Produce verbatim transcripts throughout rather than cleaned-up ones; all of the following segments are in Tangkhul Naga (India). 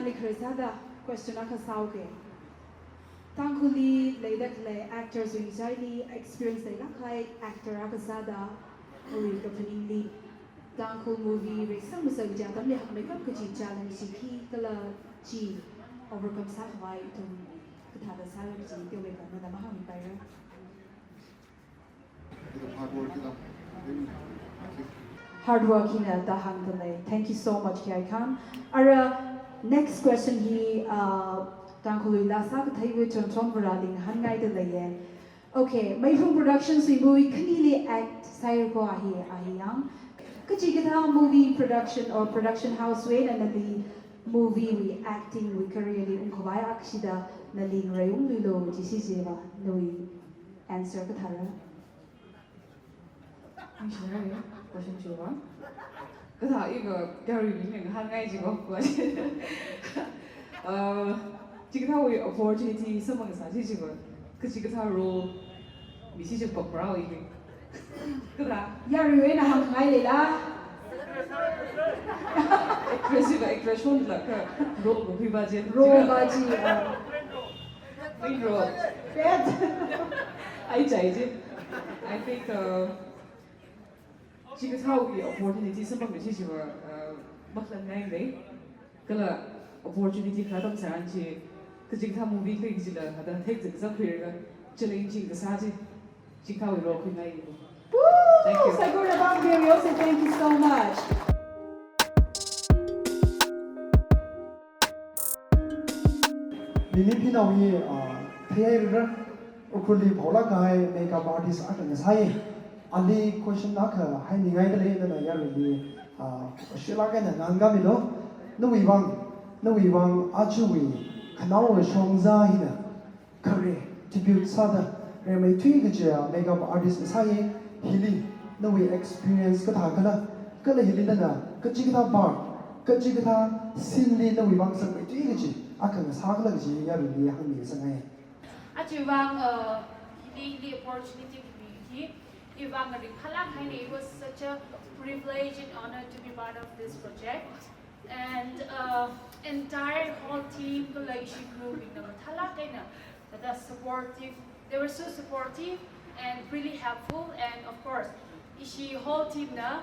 Likharai sāda question akha sāuke. Tangkhulli leida khalei actors wui ngachaili experience leilāk kahai actor akha sāda, awui kaphaningli Tangkhul movie reisang masā kaja atamli hakmeikap kaji challenge chi khi kala chi overcome sākhavai ithum kathāda sāra kaji teomeikha nana mahāngmipaira. Hard work hina da hāngda lei. Thank you so much, Kiai Khan. Ara, next question hi, uh, Tangkhulwui laa sākatheiwui Chonchon Vareli ngahānngaida leiye. Okay, Meiphung Productions wui movie khanili act sāhaira ko ahi, ahi yang. Kachikathā movie production or production house wui eina nali movie wui acting wui career li ungkhavai akshida nali ngareiungluilo, chi si jiva nawui answer kathāra? Ningshina ye, question chiva. Kathā iga yaruibingli ngahānngai jiva. Uh, chikathāwui opportunity samphang sā chi jiva. Kachikathā role mi chi jipakmara iga. Kathā. Yaruiwui eina hāngngai leila. Actress jiva, actress hon la ka role ko phi ba je. Role ba ji, uh, Main role. Pet. Ai chai je. I think, uh, chikathāwui opportunity samphangmi chi jiva, uh, makhlan ngai lei. Kala opportunity kha atam tharan chi, kachikathā movie khalei kajila, hada thei zikza khuilaga, challenging kasā chi, chikathāwui role khuingai. Woo! Thank you. Saikora bangde, we also thank you so much. Mimi Phinao hi, ah, theihaira, Ukhrulli phaolāk kahai makeup artist akha ngasāi. Ali question akha hainingaida lei, nana yaruili, ah, shilāk eina ngahānmilu. Nawui vang, nawui vang ajawui khanaowa shongza hina khare tribute sāda rimeithui kajiya makeup artist ngasāi. Hili nawui experience kathā khala, kala hili nana kachikathā part, kachikathā scene li nawui vang sakmeithui kaji akha ngasā khala kaji yaruili hāngmisangai. Ajawui vang, uh, hili, hili opportunity khami hi, iwui vang ringphālāk haina, it was such a privilege and honor to be part of this project. And, uh, entire whole team kala ishi crew bingna mathālāk eina thāda supportive. They were so supportive and really helpful. And of course, ishi whole team na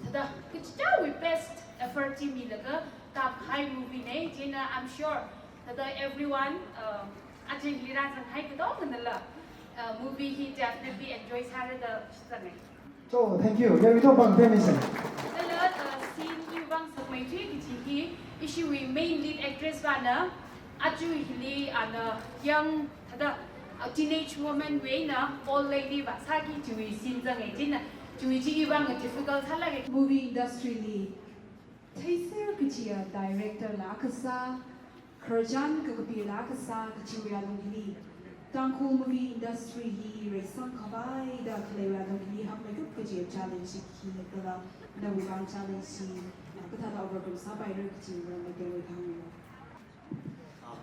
thāda kachichāwui best effort chi milaga kapkahai movie na. Chieina I'm sure thāda everyone, um, aja hili rāzanghai katonganala, uh, movie hi definitely enjoy sārada shitsanga. So, thank you. Yaruito bang temisang. Kala, uh, scene iwui vang sakmeithui kaji hi, ishiwui main lead actress vana, aja hili ana young, thāda, uh, teenage woman wui eina old lady vāsāki chiwui scene zangai. Chieina, chiwui chi iwui vang difficult sālāka. Movie industry li theiser kajiya director la akha sā, khararchan kakapila akha sā, kachiwui alungli Tangkhul movie industry hi reisang khavai da khaleiwui alungli hakmeikap kaji challenge hi kala nawui vang challenge hi, ah, kathāda overcome sāpaira kaji maram maitei hānglu. Ah,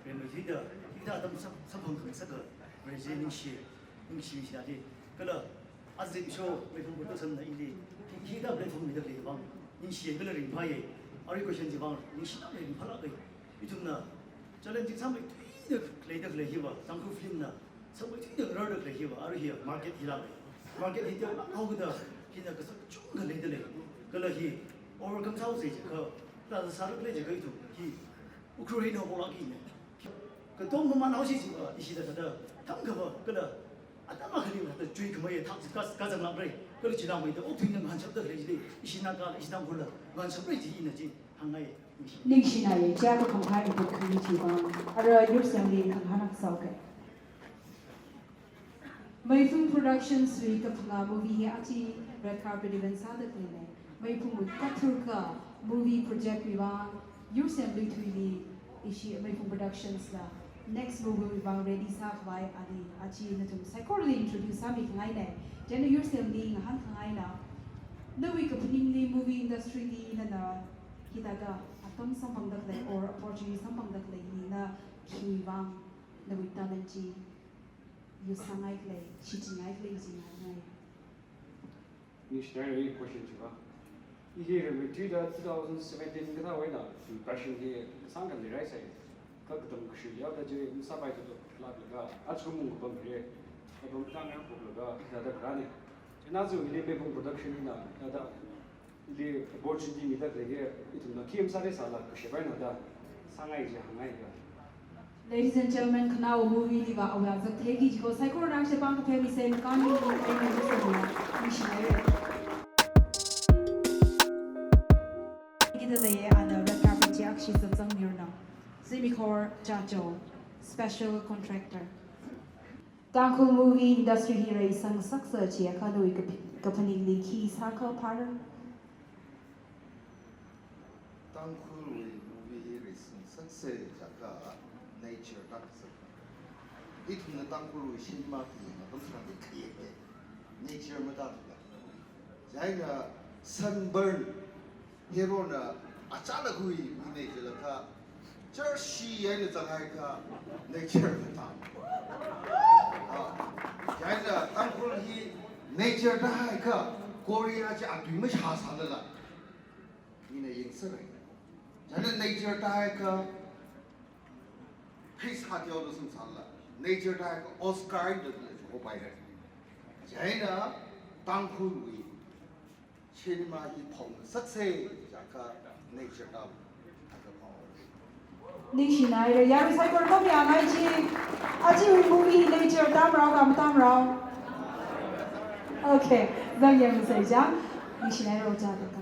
rimeithuida, hithāda atam sam-, samphang khangasaka, Vareli ningshi, ningshi shida di. Kala, aja show, Meiphung Production na ili, hi, hithāda platform mida khalei vang, ningshi kala ringphāya, arui question chi vang, ningshina ringphālāka. Ithumna, challenge sāmeithuida leida khalei hiva, Tangkhul film na, sāmeithuida ngararda khalei hiva, arui hi market hi lāka. Market hi teolāk haokida, hina kasak chungkha leida lei. Kala hi, overcome sāhaosa jiakha, thāda sāra khalei jiakha ithum, hi, Ukhrul eina haophoklākina. Katonga mamānao shi jiva, ishi thāda thāda, thangkhava, kala, atam akhali thāda chuikhamei thak chi ka, kazanglākra, kala china maida okthuina ngahānshapda khalei jili, ishina kala, ishina khula, ngahānshapra ji ina chi, hāngngai, ningshi. Ningshina ye, chiya kakhamkhai miput khami chiva, ara Yursemli khangahān akha sāuke. Meiphung Productions wui Kaphangā movie hi aja red carpet event sāda khaleina. Meiphungwui kathurkha movie project wui vang, Yursem Luithuili ishi Meiphung Productions la next movie wui vang ready sākhavai ali aja nathum saikorali introduce sāmikhangaina. Chieina Yursemli ngahānkhangaina. Nawui kaphaningli movie industry li nana hithāda atam samphangda khalei or opportunity samphangda khalei hina khiwui vang nawui talent chi use sāngai khalei, shichin ngai khalei chi ngahānngai. Ningshinai question chiva. Ili Remitri da two thousand seventeen kathā eina impression hi sāngkha leirai sai. Kha katam kashu yao da je masāpai tu tu lak laga, achu mung kapam re. Kapam tang ya pok laga, da da rani. China zu ili Meipung Production na, da da. Ili opportunity mida lei, ithumna khi masāra sāla, kashepai na da. Sāngai je, hāngai ga. Ladies and gentlemen, Khanaowa movie liva awui azak thei ki jiko, saikora rang shepang kaphemi se, makami ni kai ni se, ni shi ai. Kida lei, ana red carpet chi akshi zangzang mirna. Zimikhor Chacho, special contractor. Tangkhul movie industry hi reisang saksa chiakha nawui kap-, kaphaning li khi sākha phara? Tangkhulwui movie hi reisang saksa chiakha nature tak sak. Ithumna Tangkhulwui cinema hi matam sāda kayek nature mada tuka. Chieina sunburn, hero na achālakha hui mi nature lakha, jersey eina zanghaikha nature mada. Ah, chieina Tangkhul hi nature tāhaikha, Korea chi atui mashā sālala mina yangsarai. Chieina nature tāhaikha, Chris Hart yao da sum sāla. Nature tāhaikha Oscar da da hopai rai. Chieina Tangkhulwui cinema hi phongna saksa chiakha nature tāva. Ningshinai ra, yarui saikora pamyangai chi. Achiwui movie nature tāmrao ka matāmrao? Okay, zang yang sai ja. Ningshinai ra cha da ka.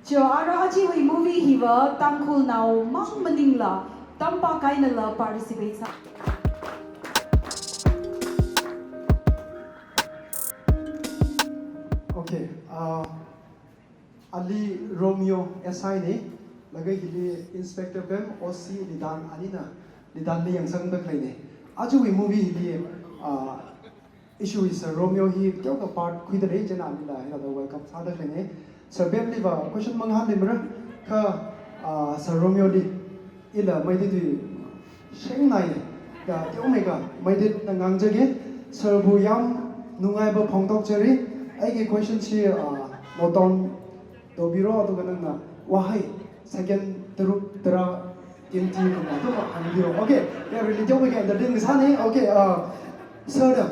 Cho, ara achiwui movie hiva Tangkhulnao mang maningla, tampa kainala participate sā. Okay, uh, ali Romeo S I ne, laga hili Inspector Pem, O C Lidan anina, Lidan li yangsangda khaleine. Achiwui movie hili, uh, Ishiwui Sir Romeo hi teokha part khuida lei, chieina anila hila da welcome sāda khaleine. Sir Pem liva question mangahānli mara, kha, ah, Sir Romeo li ila maida tui shengnai, ya, teomeikha maida na ngangjake, Sir bu yam nungaiva phongdokchari, aiki question chi, ah, note down tobiro, aduga nana wahai second taruk tara twenty kuma tuma hāngbiro. Okay, ya really teomeikha entertain kasāne. Okay, uh, Sir da,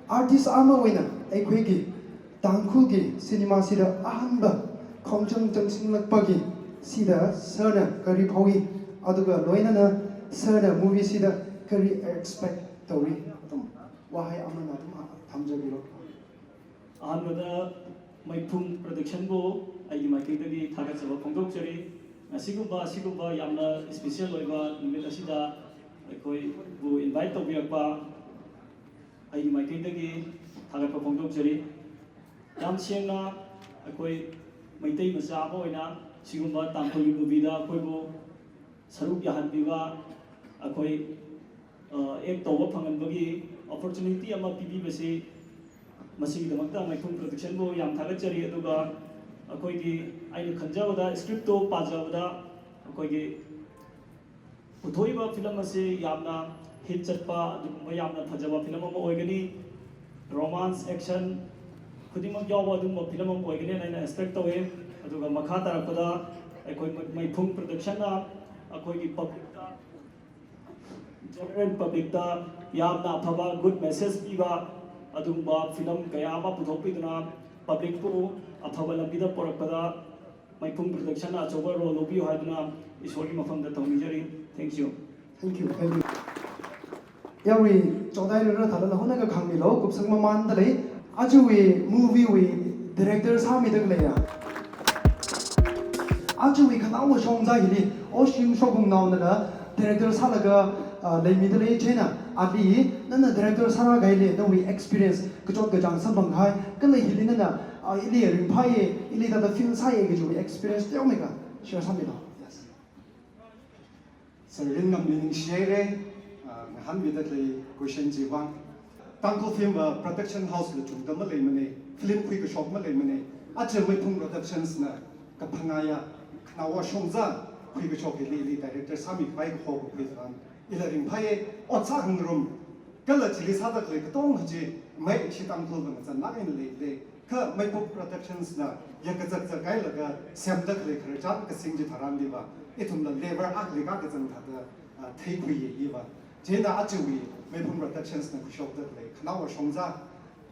artist amawui eina, eikhuiki, Tangkhulki cinema sida ahamba, khongchang changsinglakpaki, sida Sir na kari phaoi, aduga loinana Sir na movie sida kari expect tauwi, atam, wahai amana atam thamjabiro. ꯑꯍꯥꯟꯕꯗ ꯃꯩꯐꯨꯡ Production ꯕꯨ ꯑꯩꯒꯤ ꯃꯥꯏꯀꯩꯗꯒꯤ ꯊꯥꯒꯠꯆꯕ ꯐꯣꯡꯗꯣꯛꯆꯔꯤ꯫ ꯑꯁꯤꯒꯨꯝꯕ, ꯑꯁꯤꯒꯨꯝꯕ ꯌꯥꯝꯅ special ꯑꯣꯏꯕ ꯅꯨꯃꯤꯠ ꯑꯁꯤꯗ ꯑꯩꯈꯣꯏꯕꯨ invite ꯇꯧꯕꯤꯔꯛꯄ ꯑꯩꯒꯤ ꯃꯥꯏꯀꯩꯗꯒꯤ ꯊꯥꯒꯠꯄ ꯐꯣꯡꯗꯣꯛꯆꯔꯤ꯫ ꯌꯥꯝ ꯁꯦꯡꯅ ꯑꯩꯈꯣꯏ ꯃꯩꯇꯩ ꯃꯆꯥ ꯑꯃ ꯑꯣꯏꯅ ꯁꯤꯒꯨꯝꯕ ꯇꯥꯡꯈꯨꯜꯒꯤ movie ꯗ ꯑꯩꯈꯣꯏꯕꯨ ꯁꯔꯨꯛ ꯌꯥꯍꯟꯕꯤꯕ, ꯑꯩꯈꯣꯏ, ꯑ, act ꯇꯧꯕ ꯐꯪꯍꯟꯕꯒꯤ opportunity ꯑꯃ ꯄꯤꯕꯤꯕꯁꯤ, ꯃꯁꯤꯒꯤꯗꯃꯛꯇ ꯃꯩꯐꯨꯡ Production ꯕꯨ ꯌꯥꯝ ꯊꯥꯒꯠꯆꯔꯤ꯫ ꯑꯗꯨꯒ ꯑꯩꯈꯣꯏꯒꯤ, ꯑꯩꯅ ꯈꯟꯖꯕꯗ, script ꯇꯣ ꯄꯥꯖꯕꯗ, ꯑꯩꯈꯣꯏꯒꯤ ꯄꯨꯊꯣꯛꯏꯕ film ꯑꯁꯤ ꯌꯥꯝꯅ hit ꯆꯠꯄ, ꯑꯗꯨꯒꯨꯝꯕ ꯌꯥꯝꯅ ꯐꯖꯕ film ꯑꯃ ꯑꯣꯏꯒꯅꯤ꯫ Romance, action ꯈꯨꯗꯤꯡꯃꯛ ꯌꯥꯎꯕ ꯑꯗꯨꯒꯨꯝꯕ film ꯑꯃ ꯑꯣꯏꯒꯅꯤ ꯍꯥꯏꯅ ꯑꯩꯅ expect ꯇꯧꯏ꯫ ꯑꯗꯨꯒ ꯃꯈꯥ ꯇꯥꯔꯛꯄꯗ ꯑꯩꯈꯣꯏ ꯃꯩ-, ꯃꯩꯐꯨꯡ Production ꯅ ꯑꯩꯈꯣꯏꯒꯤ public ꯇ, general public ꯇ ꯌꯥꯝꯅ ꯑꯐꯕ good message ꯄꯤꯕ ꯑꯗꯨꯒꯨꯝꯕ film ꯀꯌꯥ ꯑꯃ ꯄꯨꯊꯣꯛꯄꯤꯗꯨꯅ public ꯄꯨ ꯑꯐꯕ ꯂꯝꯕꯤꯗ ꯄꯨꯔꯛꯄꯗ ꯃꯩꯐꯨꯡ Production ꯅ ꯑꯆꯧꯕ role ꯂꯧꯕꯤꯌꯨ ꯍꯥꯏꯗꯨꯅ ꯏꯁꯣꯔꯒꯤ ꯃꯐꯝꯗ ꯊꯧꯅꯤꯖꯔꯤ꯫ Thank you꯫ Thank you, thank you. Yarui, chothairara thālala hona kakhangmilo, kupsang mamānda lei. Achiwui movie wui director sāmida khaleiya? Achiwui Khanaowa shongza hili, Oshim Shokungnaonala director sālaga, ah, leimida lei. Chieina, ali, nana director sārā kahaili, nawui experience kachot kachāng samphang kahai, kala hili nana, ah, ili ringphāye, ili thāda feel sāye kajiwui experience teomeikha share sāmilo. Yes. Sir Ringamli ningshihaire, ah, ngahānmida khalei question chiwui vang. Tangkhul film va production house la chungda maleimane, film khuikashok maleimane, aja Meiphung Productions na kaphangāya, Khanaowa shongza khuikashok hili ili director sāmikhavai kaho kakhui tharan, ila ringphāye, ot sākhangarum, kala chili sāda khalei katonga chi, mei ishi Tangkhul va ngazanlāk eina leilei, Kha Meiphung Productions na yakazakzak hailaga semda khalei khararchan kasing chitharanliva, ithumla level akhali kakazang thāda, ah, theikhuiya iva. Chieina ajawui Meiphung Productions na khuishokda khalei khanaowa shongza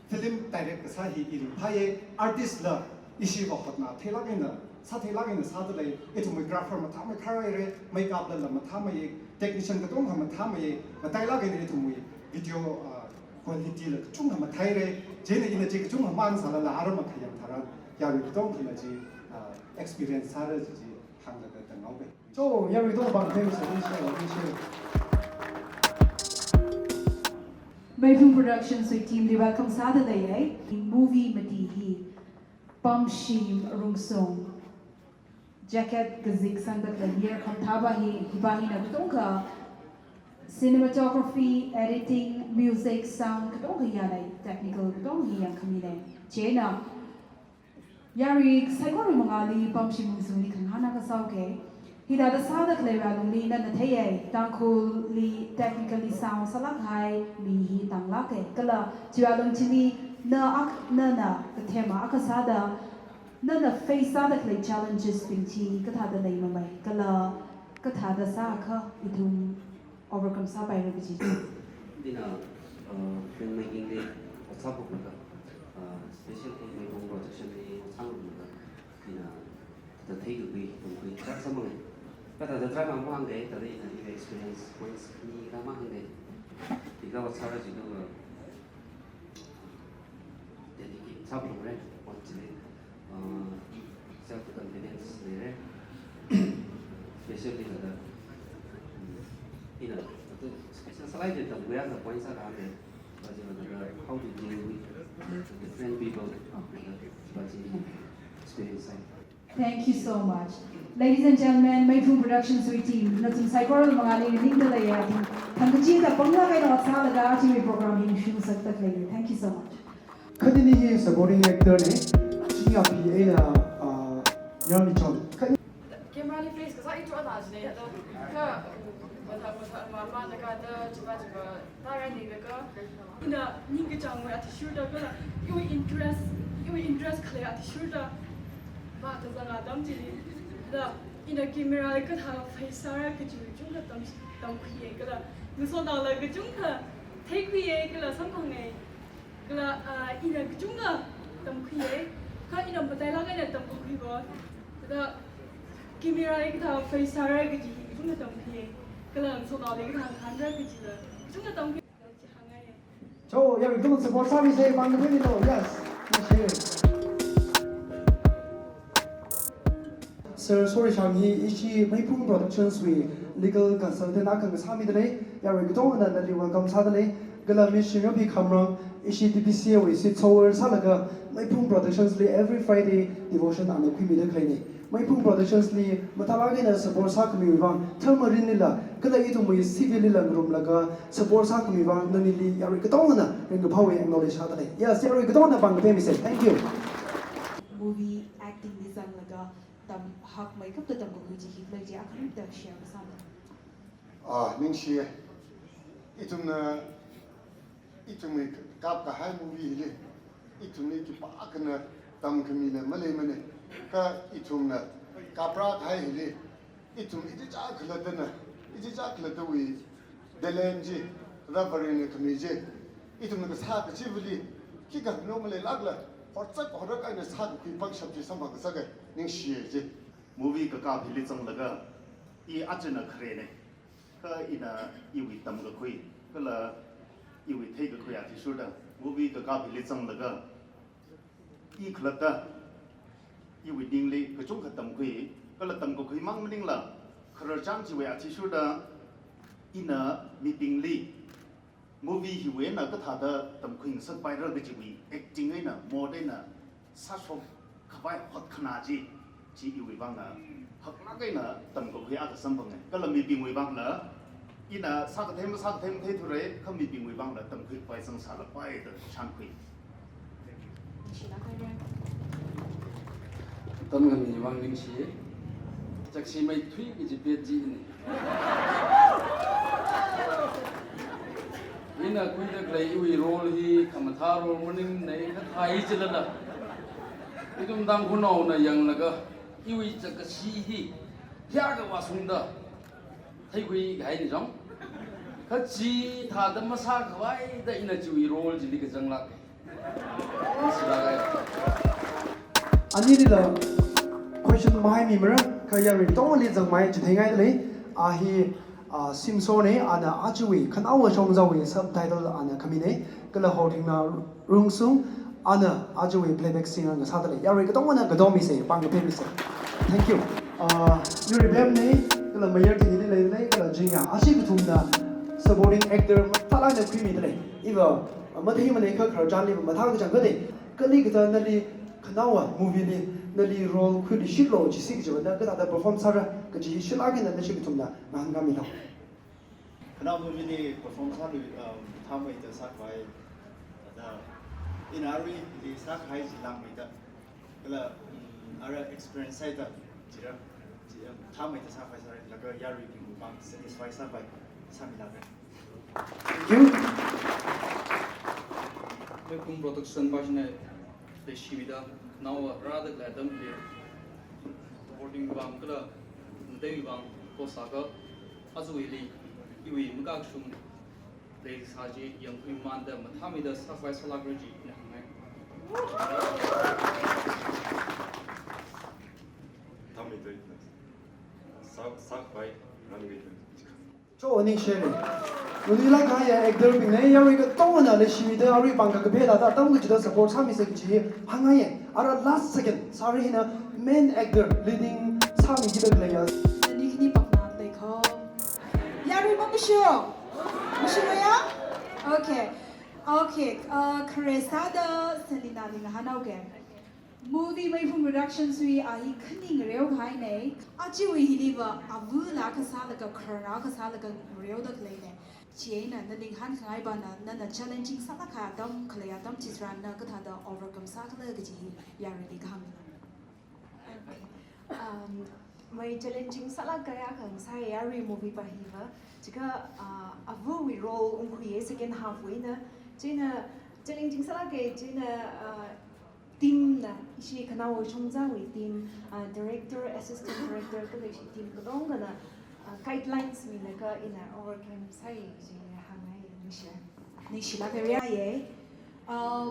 film direct kasā hi i ringphāya, artist la ishiva hotna theilāk eina, sātheilāk eina sāda lei, ithumwui grapher mathāmei kharāhaira, makeup lala mathāmeiya, technician katonga mathāmeiya, matailāk eina ithumwui video, ah, quality la kachungkha mathāhaira, chieina ina chi kachungkha mang sālala aram akhayang tharan, yarui katonga hina chi, ah, experience sāra chi chi hānglaga tanghaowa. So, yarui katonga pāng thank you, thank you, thank you. Meiphung Productions wui team li welcome sāda leiya. Movie mati hi Pamshim Rungsung. Jacket kazip sangda khalei Mir Khamthaba hi, hiva hina katongkha cinematography, editing, music, sound katongkha yālei, technical katongkha hi yangkhamina. Chieina, yarui saikora mangāli Pamshim Rungsungli khangahān akha sāuke. Hithāda sāda khaleiwui alungli nana theiya, Tangkhulli technically sound sālāk kahai mi hi tanglāka. Kala chiwui alung chili na ak-, nana kathema akha sāda, nana face sāda khalei challenges bing chi kathāda leimamei, kala kathāda sāakha ithum overcome sāpaira kaji. Ina, uh, filmmaking li ot sāphoklaga, uh, special Meiphung Production li ot sāphoklaga, ina, thāda theikakhui, tamkhui, chak samphanga. Kathāda tarākha mahāngga, thāda ina, ina experience points ni rā mahāngga. Ika ot sāra jiakha, uh, dedicate sāphalungra, ot chili, uh, self confidence leira, especially thāda, um, ina, thāda special sālai de tamkhuiya thāda point sākahai, but, you know, thāda how to deal with the different people, thāda, but in experience side. Thank you so much. Ladies and gentlemen, Meiphung Productions wui team, nathum saikora mangāli ningda leiya, thang kachida panglāk eina ot sālaga ajawui program hi shungsakda khalei. Thank you so much. Khatini hi supporting actor na, Chingyaphi eina, ah, Yarmichon. Khat- Camera li face kasā ithum ana jine, thāda, kha, mathā, mathā, mama na kathāda, chiva, chiva, thāra ni laga, ina ningkachāngwui athishurda kala, iwui interest, iwui interest khalei athishurda, ma kazang atam chili, thāda, ina camera li kathā face sāra kaji kachungkha tam, tamkhuiya kala, ngasotnaola kachungkha theikhuiya kala samphanga, kala, ah, ina kachungkha tamkhuiya, kha ina matailāk eina tamkakhuiva, thāda, camera li kathā face sāra kaji hi kachungkha tamkhuiya, kala ngasotnaoli kathā ngahānra kajila kachungkha tamkhui. So, yarui katonga support sāmisa, pāng kathei ni to, yes, yes, yes. Sir Sorishang hi ishi Meiphung Productions wui legal consultant akha ngasāmida lei, yarui katongana nali welcome sāda lei, kala Miss Shingyaphi Khamrang, ishi T P C A wui seat holder sālaga Meiphung Productions li every Friday devotion ana khuimida khaleina. Meiphung Productions li mathālāk eina support sākhamiwui vang, tharmarinlila, kala ithumwui C V lila ngarumlaga support sākhamiwui vang, nanili yarui katongana ringkaphāwui acknowledge sāda lei. Yes, yarui katongana pāng kathei misa. Thank you. Movie acting li zanglaga tamhakmeikapta tamkakhui chi hi khalei chi akha khamda share kasāna. Ah, ningshiya. Ithumna, ithumwui kapkahai movie hili, ithumli khipākhana tamkhamila maleimana. Kha ithumna kaprākahai hili, ithum ichichā khalattana, ichichā khalattawui talent chi, Varena khami chi, ithumna kasā kachivali, khikha no maleilākla, horchak horak eina sākakhui pangshap chi samphang kasāka, ningshiya chi. Movie kakap hili zanglaga, i achana kharena. Kha ina iwui tamkakhui, kala iwui theikakhui athishurda, movie kakap hili zanglaga, i khalatta, iwui ningli kachungkha tamkhui, kala tamkakhui mang maningla, khararchan chiwui athishurda, ina mibingli, movie hiwui eina kathāda tamkhui ngasakpaira kajiwui acting eina, mode eina, sāshok khavai hotkhanā chi, chi iwui vangna, haklāk eina tamkakhui akha samphanga. Kala mibingwui vangna, ina sākathei masākathei matheithura, kha mibingwui vangna tamkhuipai zangsālapai da shānkhui. Tamkhami vang ningshi. Chakshi mai thui kaji pet chi ini. Ina khuida khalei iwui role hi khamathā role maningmana, kathā hi chilala. Ithum Tangkhulnaona yanglaga, iwui chakashi hi, hiyākha vāshungda, theikhui kahaina jong. Kha chithāda masākhavaida ina chiwui role chili kazanglāk. Anilila question mahaimimara, kha yarui tongli zangmai chitheingaidalei. A hi, a, Simsor ne, ana ajawui Khanaowa Shongzawui subtitle ana khamine, kala Horthingna Rungsung, ana ajawui playback singer ngasādalei. Yarui katongana kadomise, pāng kaphemise. Thank you. A, Yuribem ne, kala Mayar Thingli leilei, kala Jingya. Ashi kathumna supporting actor mathālāk eina khuimidalei. Iva, a, matheimane kha khararchanli mathā kachangkhatta. Kali kathā nali Khanaowa movie li nali role khuilui shitlo jisi kajiva na kathāda perform sāra kaji shilāk eina nashi kathumna ngahānkāmilo. Khanaowa movie li perform sālui, um, mathāmeida sākhavai. Thāda, ina aruili sākahai chi langmeida. Kala, um, ara experience sāhaida, chira, chi, um, mathāmeida sākhavai sāra, laga yaruibingwui vang satisfy sākhavai sāmilāka. Thank you. Meiphung Production bashina leishimida, naowa rāda khalei atamli, supporting vang kala, natei vang ko sākha, azuili, iwui makakashung leisā chi yangkhuimamānda mathāmeida sākhavai sālākra chi ina hāngngai. Mathāmeida sā, sākhavai, rāngai. Cho, ningshire. Unilakha ya actor bingna yarui katongana leishimida arui pāng kakaphe thāda atam kachida support sāmise kaji hāngngaiye. Ara last second, sorry hina main actor leading sāmikida khaleiya. Ani khani pāngna leikho. Yarui mamisho. Mishimaya? Okay. Okay. Uh, khare sāda Selina li ngahānhaoke. Movie Meiphung Productions wui a hi khani ngareokahaine, ajawui hiliva avula kasālaga khararna kasālaga ngareoda khaleine. Chieina nali ngahānkhangai bana, nana challenging sālāk kahai atam, khalei atam chitharan na kathāda overcome sākhala kaji hi yaruili kahāng. Um, mai challenging sālāk kahai akha ngasāi yarui movie pa hiva. Chikha, uh, avawui role ungkhuiye second half wuina. Chieina challenging sālāke, chieina, uh, team na, ishi Khanaowa Shongzawui team, uh, director, assistant director, kala ishi team katongana, uh, guidelines milaga ina overcome sāi kaji hāngngai, ningshi. Ningshilāka riaye. Uh,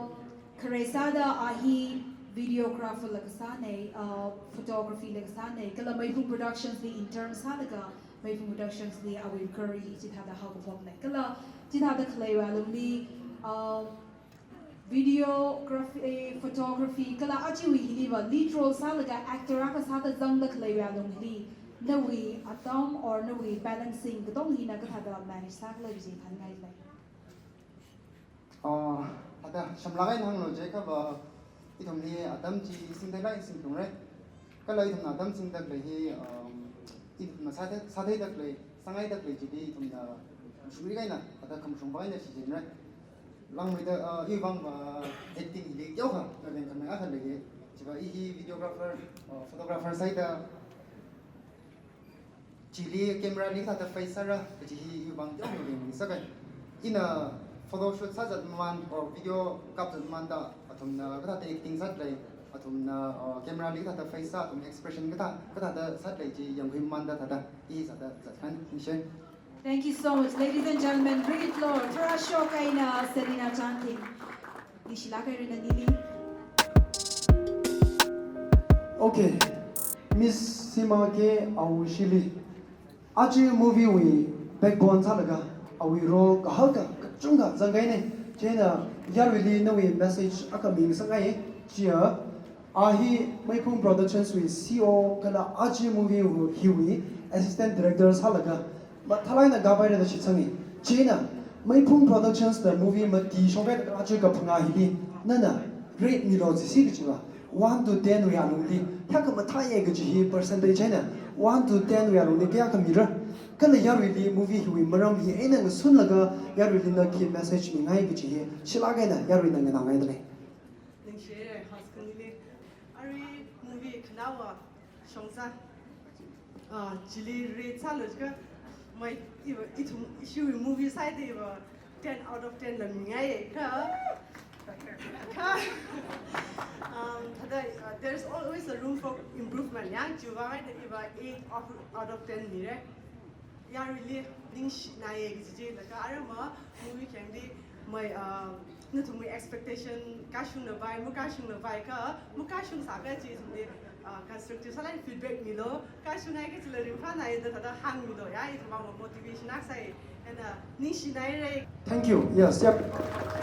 khare sāda a hi videographer la kasāne, uh, photography la kasāne, kala Meiphung Productions li intern sālaga, Meiphung Productions li awui career hi chithāda haokaphokne. Kala chithāda khaleiwui alungli, uh, videography, eh, photography, kala ajawui hiliva lead role sālaga actor akha sāda zangda khaleiwui alungli, nawui atam or nawui balancing katong hina kathāda manage sākhala kaji hāngngailei. Ah, ada, shamlāk eina hānglo jiakhava, ithumli atam chi singda lai singthungra. Kala ithumna atam singda khalei hi, um, ithumna sāthei, sātheida khalei, sāngaida khalei chili ithumna mashungrik eina, ada khamashung vang eina shichinra. Langmeida, uh, iwui vangva acting hili teokha, kaveng khamei akha leiye. Chiva i hi videographer, uh, photographer sāhaida, chili camera li kathāda face sāra, kaji hi iwui vang teokha kaveng sākai. Ina photoshoot sāzatmamān or video kapzatmamānda, athumna kathāda acting sālei, athumna, uh, camera li kathāda face sā, athum expression kathā, kathāda sālei chi yangkhuimamānda thāda, i sāda zatkhan, ningshi. Thank you so much, ladies and gentlemen. Bring it low. Tharashok eina Selina Changthing. Ningshilāka ri nanili. Okay. Miss Sima K Awushili. Aja movie wui backbone sālaga, awui role kahaka, kachungkha zangkahaine. Chieina yaruili nawui message akha mingasakngai, chiya, a hi Meiphung Productions wui C E O kala aja movie wui, hiwui assistant director sālaga, mathālāk eina kapaira da shitsangi. Chieina, Meiphung Productions da movie mati shongkai da aja kaphangā hili, nana rate milo jisi kajiva, one to ten wui alungli, kayākha mathāye kaji hi percentage eina, one to ten wui alungli kayākha mira. Kala yaruili movie hiwui maram hi eina ngasunlaga, yaruili na khi message mingai kaji hi, shilāk eina yaruina nganāngaidalei. Ningshi, hoskanili. Arui movie Khanaowa Shongza. Ah, chili rate sālo jiakha, mai, iva, ithum, ishiwui movie side iva ten out of ten la mingaiye kha. Um, thāda, uh, there's always a room for improvement. Ya, chiwui vang eina iva eight of, out of ten mira. Yaruili ningshinaiya kaji chi, laga arama movie khayangli mai, uh, nathumwui expectation kashungna vai, makashungna vai kha, makashung sākha chi ithumli, uh, constructive sālāk eina feedback milu, kashungai kachila ringphānai da thāda hāngmilu, ya, ithumwui motivation akha sāi, and, uh, ningshinaira. Thank you. Yes, yep.